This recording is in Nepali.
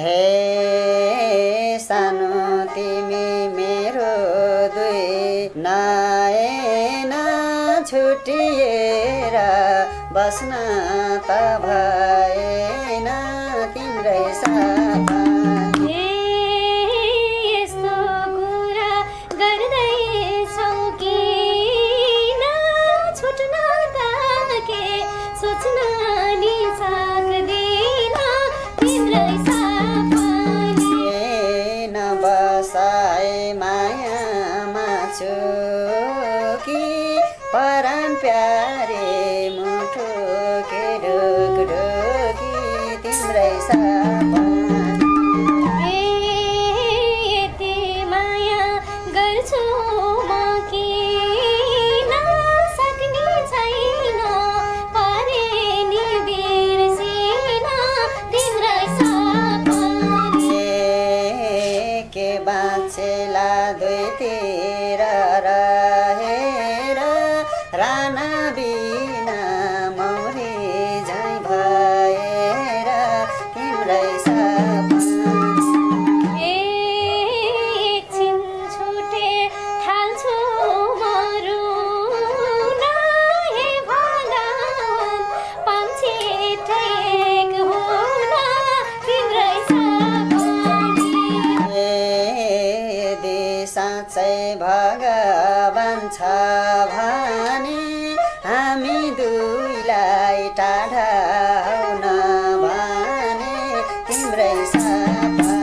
हे सानो तिमी मेरो दुई नयन छुटिएर बस्न त भएन तिम्रै साथ परान प्यारे मुठो के ढोक ढोकी तिम्रै साथ यति माया गर्छु म किन सक्ने छैन परे नि बिर्सिन तिम्रै साथ के बाँचेला दुईतिर रहेर राना बिना मौरी झै भएर तिम्रै साथ एकछिन छुटे थाल्छु म रुन हे भगवान पन्छे ठेक हुन तिम्रै साथ यदि साँच्चै भगवान छ भने हामी दुईलाई टाढा हुन भने तिम्रै साथ